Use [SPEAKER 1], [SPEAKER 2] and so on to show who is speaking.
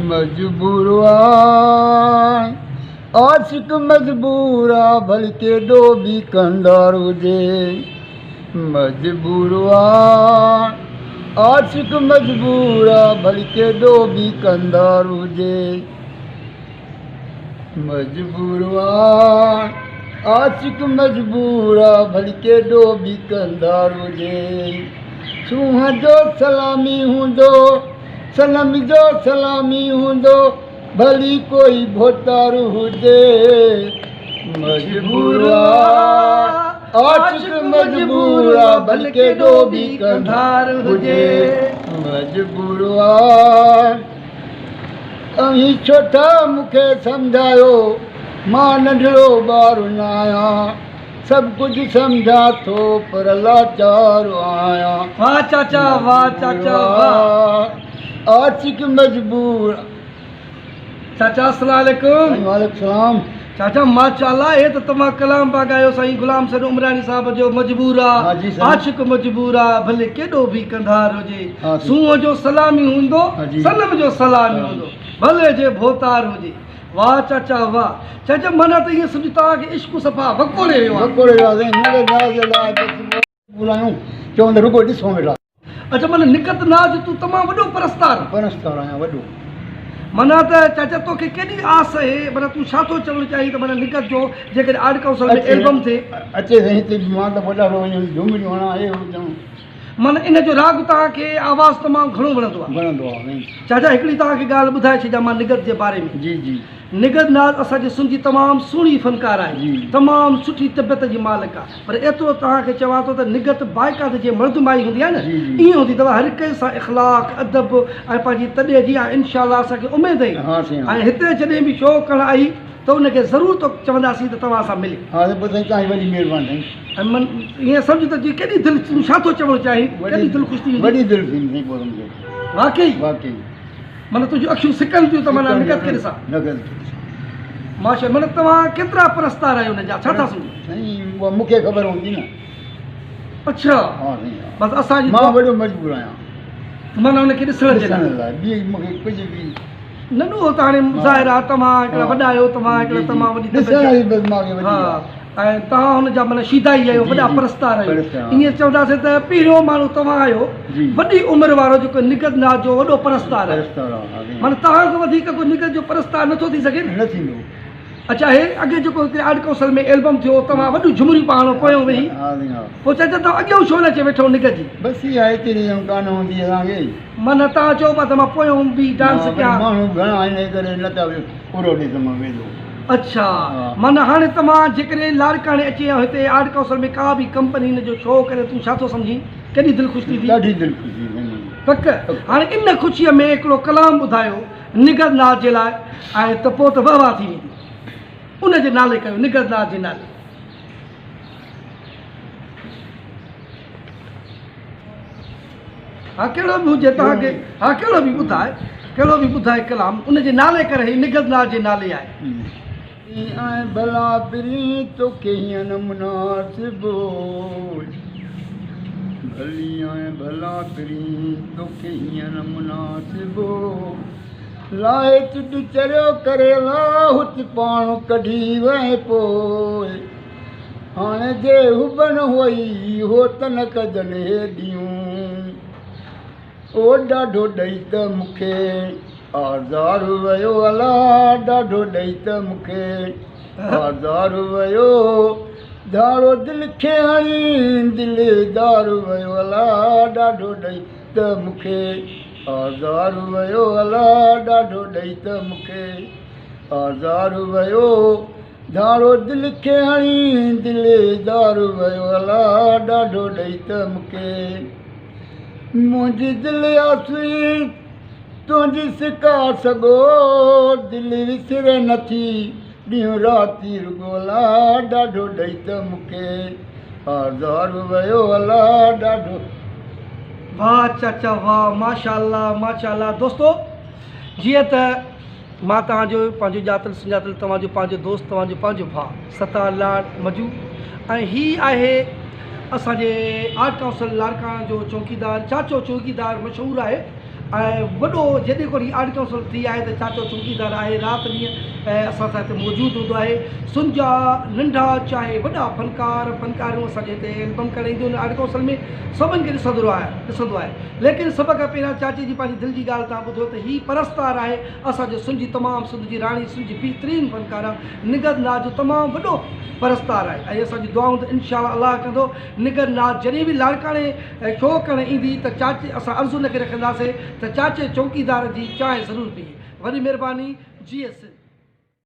[SPEAKER 1] مجبور آ عاشق مجبور آ ڀل ڪيڏو به ڪنڌار هجي مجبور آ عاشق مجبور آ ڀل ڪيڏو به ڪنڌار هجي مجبور آ عاشق مجبور آ ڀل ڪيڏو به ڪنڌار هجي سونهن جو سلامي هوندو صنم جو سلامي هوندو ڀلي ڪوئي ڀوتار هجي مجبور آ عاشق مجبور آ ڀل ڪيڏو به ڪنڌار هجي مجبور آ اوهين ڇو ٿا مون کي سمجهايو مان ننڍڙو ٻار نه آهيان سڀ ڪجهه سمجهان ٿو پر لاچار آهيان.
[SPEAKER 2] واھ چاچا واھ چاچا واھ.
[SPEAKER 1] عاشق مجبور.
[SPEAKER 2] چاچا السلام عليڪم.
[SPEAKER 1] سائين وعليڪم السلام.
[SPEAKER 2] چاچا ماشاءالله هي ته توهان ڪلام پيا ڳايو سائين غلام حسين عمراڻي صاحب جو مجبور آ عاشق مجبور آ ڀلي ڪيڏو به ڪنڌار هجي سونهن جو سلامي هوندو صنم جو سلامي هوندو ڀلي جي ڀوتار هجي واه چاچا واه چاچا معنيٰ ته ائين سمجھ توهان کي عشق صفا وڪوڙي ويو آ.
[SPEAKER 1] وڪوڙي ويو آ سائين نڙي ناز جي لاء بس ٻولايون چون ته رڳو ڏسون ويٺا.
[SPEAKER 2] اڇا معنيٰ نڪت ناز تون تمام وڏو پرستار.
[SPEAKER 1] پرستار آهيان وڏو.
[SPEAKER 2] معنيٰ ته چاچا توکي ڪيڏي آس اهي معنيٰ تون ڇا ٿو چوڻ چاهين ته معنيٰ نڪت جو جيڪڏهن آرٽ ڪائونسل ۾ البم ٿئي.
[SPEAKER 1] اچي سائين هتي به مان ته پوء ڏاڍو وڃي جهومريون هڻان هي هو چوان.
[SPEAKER 2] معنيٰ ان جو راڳ توهان کي آواز تمام گهڻو وڻندو آهي.
[SPEAKER 1] وڻندو آهي سائين.
[SPEAKER 2] چاچا هڪڙي توهان کي ڳالهه ٻڌائي ڇڏيان مان نگهت جي باري ۾.
[SPEAKER 1] جي جي.
[SPEAKER 2] نگهت ناز اسان جي سنڌ جي تمام سهڻي فنڪاره آهي.
[SPEAKER 1] جي.
[SPEAKER 2] تمام سٺي طبيعت جي مالڪ آهي. پر ايترو توهان کي چوان ٿو ته نگهت باقاعده جيئن مرد مائي هوندي آهي نه
[SPEAKER 1] جي جي.
[SPEAKER 2] ائين هوندي اٿو هر ڪنهن سان اخلاق ادب ۽ پنهنجي تڏي جي ۽ انشاء الله اسان کي اميد آهي
[SPEAKER 1] ها سائين ها.
[SPEAKER 2] ۽ هتي جڏهن به شو ڪرڻ آئي ته ان کي ضرور تو چونداسين ته توهان سان ملي.
[SPEAKER 1] ها سائين پوء سائين توهان جي وڏي مهرباني سائين.
[SPEAKER 2] ۽ من ائين سمجهه ته جي ڪيڏي دل تون ڇا ٿو چوڻ چاهين ڪيڏي دل خوش ٿي ويندي.
[SPEAKER 1] وڏي دل ٿيندي سائين پوء سمجهو.
[SPEAKER 2] واقعي؟
[SPEAKER 1] واقعي.
[SPEAKER 2] معنيٰ تنهنجون اکيون سڪن ٿيون ته معنيٰ نگهت کي ڏسان.
[SPEAKER 1] نگهت کي ڏسان.
[SPEAKER 2] ماشاء معنيٰ توهان ڪيترا پرستار آهيو ان جا ڇا ٿا سمجهو؟
[SPEAKER 1] سائين اها مون کي خبر هوندي نه.
[SPEAKER 2] اڇا.
[SPEAKER 1] ها سائين ها.
[SPEAKER 2] بس اسان جي
[SPEAKER 1] مان وڏو مجبور آهيان.
[SPEAKER 2] معنيٰ ان کي ڏسڻ جي لاء.
[SPEAKER 1] ڏسڻ لاء ٻي مون کي ڪجهه به.
[SPEAKER 2] نه ڏوهه ته هاڻي ظاهر آهي توهان هڪڙا وڏا آهيو توهان هڪڙا تمام وڏي
[SPEAKER 1] ڏسڻ جي بس مان کي وڏي
[SPEAKER 2] ها ۽ توهان هن جا معنيٰ شيدائي آهيو وڏا پرستار آهيو ائين چونداسين ته پهريون ماڻهو توهان آهيو وڏي عمر وارو جيڪو نگهت ناز جو وڏو پرستار آهي معنيٰ توهان کان وڌيڪ ڪو نگهت جو پرستار نٿو ٿي سگهي
[SPEAKER 1] نه ٿيندو.
[SPEAKER 2] اڇا هي اڳي جيڪو هتي آرٽ ڪائونسل ۾ البم ٿيو توهان وڏيون جهمريون پيا هڻو پويان ويهي پوء چاچا توهان اڳيان ڇو نه اچي ويٺو نگهت جي.
[SPEAKER 1] بس اها ايتري ڄڻ ڪانه هوندي اسان کي.
[SPEAKER 2] معنيٰ توهان چئو پيا ته مان پويان بيهي ڊانس ڪيان.
[SPEAKER 1] ماڻهو گهڻا آهن ان ڪري نه ته پورو ڏس مان ويندو.
[SPEAKER 2] اڇا معنيٰ هاڻي توهان جيڪڏهن لاڙڪاڻي اچي ۽ هتي آرٽ ڪائونسل ۾ ڪا به ڪمپني هن جو شو ڪري تون ڇا ٿو سمجهين ڪيڏي دل خوش ٿيندي.
[SPEAKER 1] ڏاڍي دل خوش ٿيندي.
[SPEAKER 2] پڪ هاڻي ان خوشيء ۾ هڪڙو ڪلام ٻڌايو نگهت ناز جي لاء ۽ ته پوء ته وهه واه ٿي ويندي. ان جي نالي ڪيو نگهت ناز جي نالي. ها ڪهڙو به هجي توهان کي ها ڪهڙو به ٻڌائي ڪهڙو به ٻڌائي ڪلام ان جي نالي ڪري هي نگهت ناز جي نالي آهي.
[SPEAKER 1] ۽ ڀلا پرين توکي هيئن نه مناسب ڀلي ۽ ڀلا پرين توکي هيئن نه مناسب لاهي چٽ چريو ڪري لاهوت پاڻ ڪڍي وئين پوء هاڻي جي حبن هئي هو ته نه ڪجن هيڏيون او ڏاڍو ڏئي ته مون کي آزار ويو الا ڏاڍو ڏئي ته مون کي آزار ويو ڌاڙو دل کي هڻي دلدار ويو الا ڏاڍو ڏئي ته مون کي آزار ويو الا ڏاڍو ڏئي ته مون کي آزار ويو ڌاڙو دل کي هڻي دلدار ويو الا ڏاڍو ڏئي ته مون کي منهنجي دل آسي تنهنجي سڪا سڳو دل وسري نٿي ڏينهن رات رڳو الا ڏاڍو ڏئي ته مون کي آزار ويو الا ڏاڍو.
[SPEAKER 2] واھ چاچا واھ ماشاءالله ماشاءالله دوستو جيئن ته مان توهان جو پنهنجو ڄاتل سڃاتل توهان جو پنهنجو دوست توهان جو پنهنجو ڀاء ستار لاڙ مجو ۽ هي آهي اسان جي آرٽ ڪائونسل لاڙڪاڻه جو چوڪيدار چاچو چوڪيدار مشهور آهي ۽ وڏو جڏهن کان هي آرٽ ڪائونسل ٿي آهي ته چاچو چونڪيدار آهي رات ڏينهن اسان سان هتي موجود هوندو آهي سن جا ننڍا چاهي وڏا فنڪار فنڪاريون اسان جي هتي البم ڪرڻ اينديون آهن آرٽ ڪائونسل ۾ سڀن کي ڏسندو آهي ڏسندو آهي ليڪن سڀ کان پهريان چاچي جي پنهنجي دل جي ڳالهه تان ٻڌو ته هي پرستار آهي اسان جو سن جي تمام سنڌ جي راڻي سن جي بهترين فنڪاره نگهت ناز جو تمام وڏو پرستار آهي ۽ اسان جي دعائون ته انشاء الله الله ڪندو نگهت ناز جڏهن به لاڙڪاڻي ۽ شو ڪرڻ ايندي ته چاچي اسان عرض ان کي رکنداسين ته چاچي چوڪيدار جي چانهه ضرور پيئي. وڏي مهرباني. جيئي سنڌ.